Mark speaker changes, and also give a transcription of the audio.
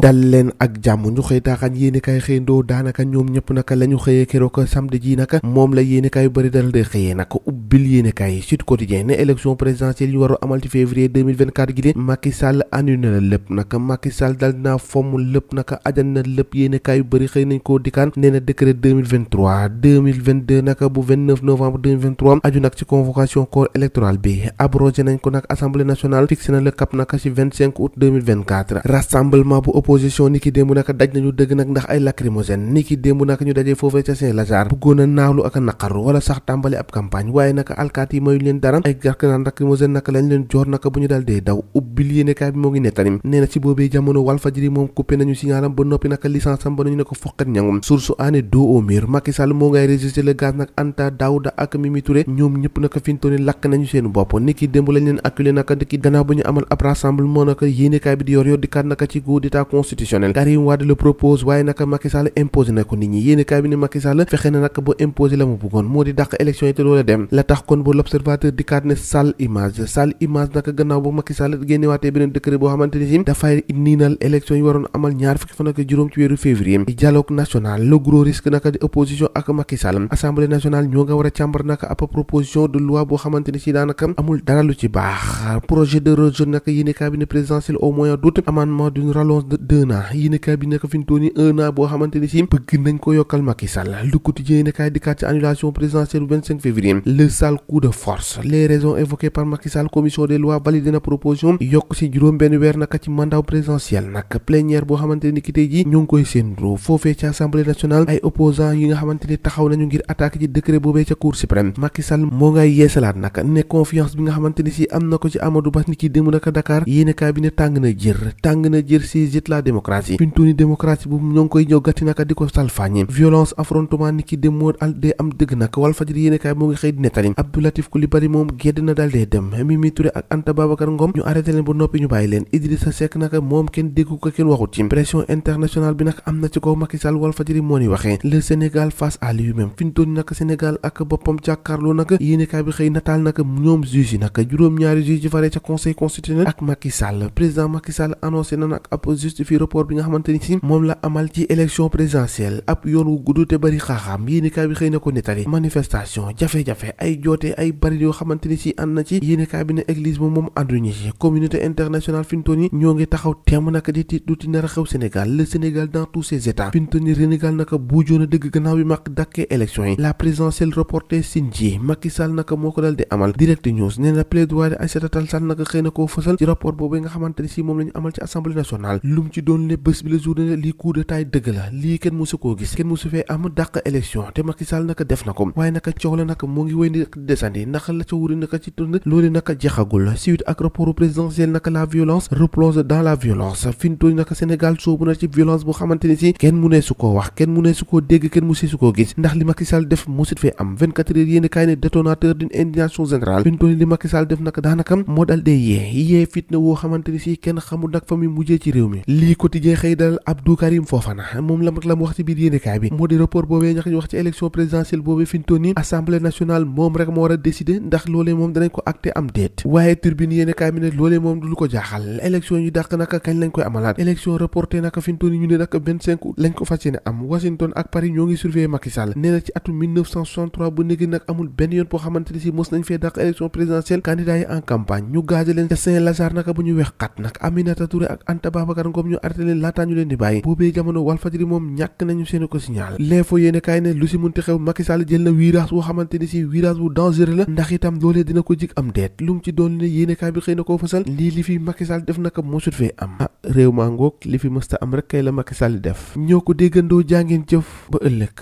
Speaker 1: dal leen ak jàmm ñu xëy taaxaan yéenekaay xëyndoo daanaka ñoom ñëpp naka la ñu xëyee keroog samedi ji naka moom la yéenekaay yu bëri dal de xëyee naka ubbil yéenekaay Sud Quotidien ne élection présidentielle yi waru amal ci février 2024 gi de Macky Sall annulé na lépp naka Macky Sall dal dinaa fomm lépp naka ajal na lépp yéenekaay yu bëri xëy nañ koo dikkaan nee na décret 2022 naka bu 29 novembre 2023 aju nag ci convocation corps électoral bi abrogé nañ ko nag assemblée nationale fixé na le cap naka ci 25 août 2024 rassemblement bu opposition ni ki démb naka daj nañu dëgg nag ndax ay lacrymogène ni ki démb naka ñu dajee foofee ca Saint-Lazare bëggoon a naawlu ak a naqaru wala sax tàmbali ab campagne waaye naka alkaat yi mayu leen dara ay garkanaan lacrymogène naka lañ leen joor naka bu ñu dal dee daw ubbil yéenekaay bi moo ngi nettali nee na ci boobee jamono Walfadjri moom coupé nañu signalam ba noppi naka licence am ba nañu ne ko foqat ñangum source aané dos au mur Macky Sall moo ngay résister le gaz nag Anta Daouda ak Mimi Touré ñoom ñëpp naka fintooni lakk nañu seen bopp ni ki démb lañ leen acculé naka dëkki gannaaw ba ñu amal ab rassemblement naka yéenekaay bi di yor di kat naka ci coup d'état constitutionnel Karim Wade le propose waaye naka Macky Sall imposé na ko nit ñi yéenekaay bi ne Macky Sall fexe na naka ba imposé la mu bëggoon moo di dàq élection yi te doola dem la tax kon ba l'observateur di kat ne sale image naka gannaaw ba Macky Sall génnewaatee beneen décret boo xamante ni si dafay niinal élection yi waroon amal ñaar fukki fan ak juróom ci weeru février dialogue national le gros risque naka di opposition ak Macky Sall assemblée nationale ñoo nga war a càmbar naka ab proposition de loi boo xamante ni si daanaka amul dara lu ci baax projet de rejet naka yéenekaay bi ne présidentiel au moyen d'août amendement d'une rallonge de 2 ans yéenekaay bi naka fi ñu tooni 1 an boo xamante ni si bëgg nañ ko yokkal Macky Sall le quotidien yéenekaay di kat ci annulation présidentielle bu 25 février le sale coup de force les raisons évoquées par Macky Sall commission des lois validé na proposition yokk si juróom benn weer naka ci mandat présidentiel naka plénière boo xamante ni ki tey ji ñoo ngi koy séentu foofee ci assemblée nationale ay opposants yi nga xamante ni taxaw nañu ngir attaquer ci décret boobee ca cour suprême Macky Sall moo ngay yeesalaat naka ne confiance bi nga xamante ni si am na ko ci Amadou Ba ni ki démb naka Dakar yéenekaay bi ne tàng na jër si jët la démocratie fi ñu tooni démocratie bu ñoo ngi koy ñëw gatti naka di ko salfaañe violence affrontement ni ki dem moo al dee am dëgg nag Walfadjri yéenekaay moo ngi xëy di nettali Abdou Latif Coulibaly moom gedd na dal dee dem Mimi Touré ak Anta Babacar Ngom ñu arrêté leen ba noppi ñu bàyyi leen Idrissa Seck naka moom kenn déggu ko kenn waxut ci pression internationale bi nag am na ci kaw Macky Sall Walfadjri moo ni waxee le Sénégal face à lui-même fi ñu tooni naka Sénégal ak boppam jàkkaarloo naka yéenekaay bi xëy nataal naka ñoom juge yi naka juróom-ñaari juge yi faree ca conseil constitutionnel ak Macky Sall président Macky Sall annoncé na nag ab justifie report bi nga xamante ni si moom la amal ci élection présidentielle ab yoon wu gudd te bari xaaxaam yéenekaay bi xëy na ko nettali manifestation jafe-jafe ay joote ay bari yoo xamante ni si ànd na ci yéenekaay bi ne église moom ànduñu ci communauté internationale fi ñu toon yi ñoo ngi taxaw temm naka di tiit du ti nar a xew Sénégal le Sénégal dans tous ses états fi ñu toon yi Sénégal naka buujoon a dëgg gannaaw bi mag dakkee élection yi la présidentielle reportée Sinji Macky Sall naka moo ko dal di amal direct news nee na plaidoyer Aïssata Tall Sall naka xëy na koo fësal ci rapport boobu nga xamante ni si moom la ñu amal ci assemblée nationale lum ci doon ne bés bi la journée lii coup de taille dëgg la lii kenn musu koo gis kenn musu fee am dàq élection te Macky Sall naka def na ko waaye naka coow la naka moo ngi wéy di desandi ndax la ca wuri naka ci tund loolu naka jeexagul suite ak rapport présidentiel naka la violence replonge dans la violence fintooni naka Sénégal soobu na ci violence boo xamante ni si kenn mu ne su koo wax kenn mu ne su koo dégg kenn mu su koo gis ndax li Macky Sall def musit fee am 24 heures yéen kaay ne détonateur d'une indignation générale fintooni li Macky Sall def naka daanaka moo dal dee yee fitna woo xamante ni si kenn xamul nag fa muy mujjee ci réew mi lii quotidien xëy dalal Abdou Karim Fofana moom la mag la mu wax ci biir yéenekaay bi moo di rapport boobee ñax ñu wax ci élection présidentielle boobee fi ñu toon ni assemblée nationale moom rek moo war a décider ndax loolee moom danañ ko acté am déet waaye turbine yéenekaay bi ne loolee moom du lu ko jaaxal élection yu dàq naka kañ lañ koy amalaat élection reporté naka fi ñu toon ni ñu ne naka 25 août lañ ko fas yéene am Washington ak Paris ñoo ngi surveiller Macky Sall nee na ci atum 1963 ba léegi nag amul benn yoon boo xamante ni si mos nañ fee dàq élection présidentielle candidat yi en campagne ñu gazé leen ca Saint-Lazare naka bu ñu wex xat nag Aminata Touré ak Anta Babacar Ngom ñu arrêté leen laataa ñu leen di bàyyi boobee jamono Walfadjri moom ñàkk nañu seen ko signal l'info yéene kaay ne lu si munti xew Macky Sall jël na virage boo xamante ni si virage bu dangereux la ndax itam loolee dina ko jig am deet lu mu ci doon ne yéene kaay bi xëy na koo fasal lii li fi Macky Sall def naka mosut fee am réew maa ngoog li fi mësta am rek kay la Macky Sall def ñoo ko déggandoo jàngeen jëf ba ëllëg